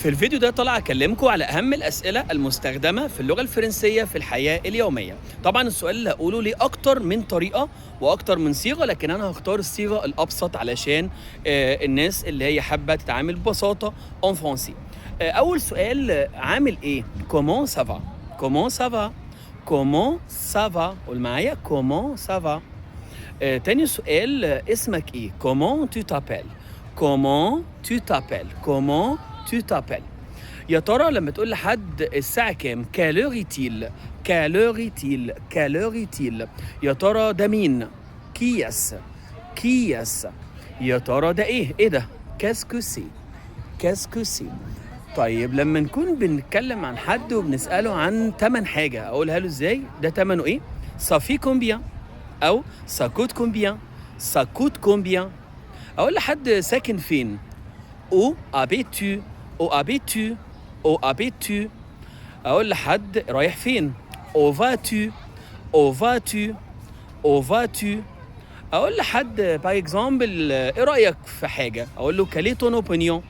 في الفيديو ده طالع اكلمكم على اهم الاسئلة المستخدمة في اللغة الفرنسية في الحياة اليومية. طبعا السؤال اللي هقوله ليه اكتر من طريقه واكتر من صيغة، لكن انا هختار الصيغة الابسط علشان الناس اللي هي حابة تتعامل ببساطة en français. اول سؤال، عامل ايه؟ comment ça va، comment ça va، comment ça va. قول معايا comment ça va. تاني سؤال، اسمك ايه؟ comment tu t'appelles، comment tu t'appelles، comment tu t'appelles. يا ترى لما تقول لحد الساعة كام؟ quelle heure est-il، quelle heure est-il، quelle heure est-il. يا ترى ده مين؟ qui est-ce، qui est-ce. يا ترى ده ايه؟ ايه ده؟ qu'est-ce que c'est، qu'est-ce que c'est. طيب لما نكون بنتكلم عن حد وبنسأله عن تمن حاجة، أقولها له ازاي؟ ده تمنه ايه؟ ça fait combien، أو ça coûte combien، ça coûte combien. أقول لحد ساكن فين؟ où habites-tu، où habites-tu، où habites-tu. اقول لحد رايح فين؟ où vas-tu، où vas-tu، où vas-tu. اقول لحد par exemple ايه رايك في حاجة؟ اقول له quelle est ton opinion،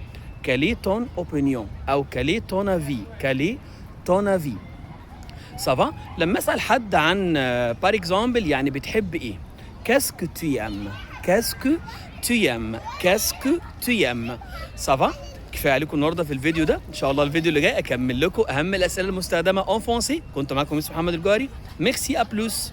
quelle est ton opinion، او quel est ton avis، quel est ton avis. ça va. لما اسال حد عن par exemple يعني بتحب ايه؟ qu'est-ce que tu aimes، qu'est-ce que tu aimes، qu'est-ce que tu aimes. ça va. كفاية عليكم النهارده في الفيديو ده. ان شاء الله الفيديو اللي جاي اكمل لكم اهم الاسئلة المستخدمة en français. كنت معاكم يوسف محمد الجوهري. merci، à plus.